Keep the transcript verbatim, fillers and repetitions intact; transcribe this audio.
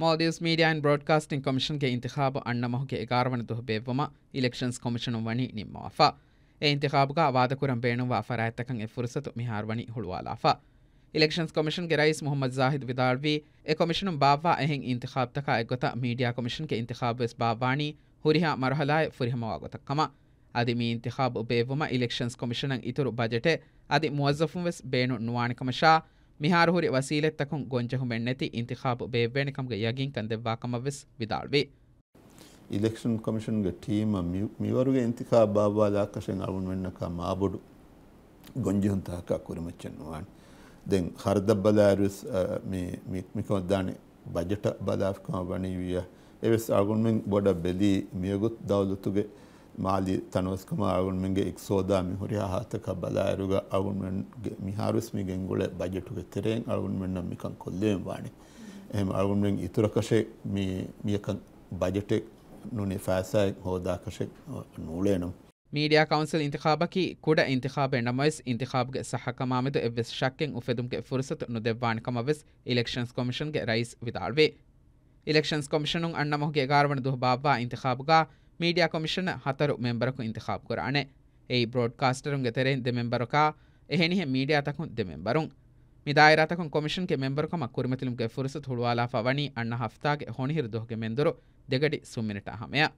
މޯލްޑިވްސް މީޑިއާ އެންޑް ބްރޯޑްކާސްޓިން ކޮމިޝަންގެ އިންތިޚާބު އަންނަ މަހުގެ އެގާރަ ވަނަ ދުވަހު ބޭއްވުމަށް އިލެކްޝަންސް ކޮމިޝަނުން ވަނީ ނިންމަވާފަ. އެ އިންތިޚާބުގަ ވާދަކުރަން ބޭނުންވާ ފަރާތްތަކަށް އެ ފުރުސަތު މިހާރު ވަނީ ހުޅުވާލާފަ. އިލެކްޝަންސް ކޮމިޝަންގެ ރައީސް މުޙައްމަދު ޒާހިދު ވިދާޅުވީ، އެ ކޮމިޝަނުން ބާއްވާ އެހެން އިންތިޚާބުތަކާ އެއްގޮތަށް މީޑިއާ ކޮމިޝަންގެ އިންތިޚާބު ވެސް ބާއްވާނީ ހުރިހާ މަރުހަލާއެއް ފުރިހަމަވާ ގޮތަށް ކަމަށް. އަދި މި އިންތިޚާބު ބޭއްވުމަށް އިލެކްޝަންސް ކޮމިޝަނަށް އިތުރު ބަޖެޓެއް އަދި މުވައްޒަފުން ވެސް ބޭނުން ނުވާނެ ކަމަށާ، މިހާރު ހުރި ވަސީލަތްތަކުން ގޮންޖެހުމެއް ނެތި އިންތިޚާބު ބޭއްވޭނެ ކަމުގެ ޔަގީންކަން ދެއްވާ ކަމަށް ވެސް ވިދާޅުވި. އިލެކްޝަން ކޮމިޝަންގެ ޓީމަށް މި-، މިވަރުގެ އިންތިޚާބު ބާއްވާލާކަށެއް އަޅުގަނޑުމެންނަކާ މާބޮޑު ގޮންޖެހުންތަކަކާ ކުރިމައްޗެއް ނުވާނެ. ދެން ޚަރަދަށް ބަލާއިރުވެސް، އަ، މި-، މި-، މިކަމަށްދާނެ ބަޖެޓަށް ބަލާފަކަމަށް ވަނީ ވިއްޔާ. އެވެސް އަޅުގަނޑުމެން ބޮޑަށް ބެލީ މިވަގުތު ދައުލަތުގެ މާލީ ތަނަވަސްކަމާ އަޅުގަނޑުމެންގެ އިޤްތިޞާދާ މި ހުރިހާ ހާލަތަކާ ބަލާއިރުގަ އަޅުގަނޑުމެންގެ މިހާރުވެސް މި ގެންގުޅޭ ބަޖެޓުގެ ތެރެއިން އަޅުގަނޑުމެންނަށް މިކަން ކޮށްލެވެން ވާނެ. އެހެން އަޅުގަނޑުމެން އިތުރަކަށެއް މި-، މިޔަކަން ބަޖެޓެއް ނޫނީ ފައިސާއެއް ހޯދާކަށެއް ނޫޅޭނަމަ. މީޑިއާ ކައުންސިލް އިންތިޚާބަކީ ކުޑަ އިންތިޚާބެއް ނަމަވެސް، އިންތިޚާބުގެ ޞައްޙަކަމާމެދު އެއްވެސް ޝައްކެއް އުފެދުމުގެ ފުރުޞަތު ނުދެއްވާނެ ކަމަށް ވެސް އިލެކްޝަންސް ކޮމިޝަންގެ ރައީސް ވިދާޅުވި. އިލެކްޝަންސް ކޮމިޝަނުން އަންނަ މަހުގެ އެގާރަ ވަނަ ދުވަހު ބާއްވާ އިންތިޚާބުގަ މީޑިއާ ކޮމިޝަނަށް ހަތަރު މެމްބަރަކު އިންތިޚާބު ކުރާނެ. އެއީ ބްރޯޑްކާސްޓަރުންގެ ތެރެއިން ދެ މެމްބަރަކާ، އެހެނިހެން މީޑިއާތަކުން ދެ މެމްބަރުން. މި ދާއިރާތަކުން ކޮމިޝަންގެ މެމްބަރުކަމަށް ކުރިމަތިލުމުގެ ފުރުސަތު ހުޅުވާލާފަ ވަނީ އަންނަ ހަފްތާގެ ހޮނިހިރު ދުވަހުގެ މެންދުރު ދެގަޑި ސުން މިނެޓާ ހަމަޔަށް.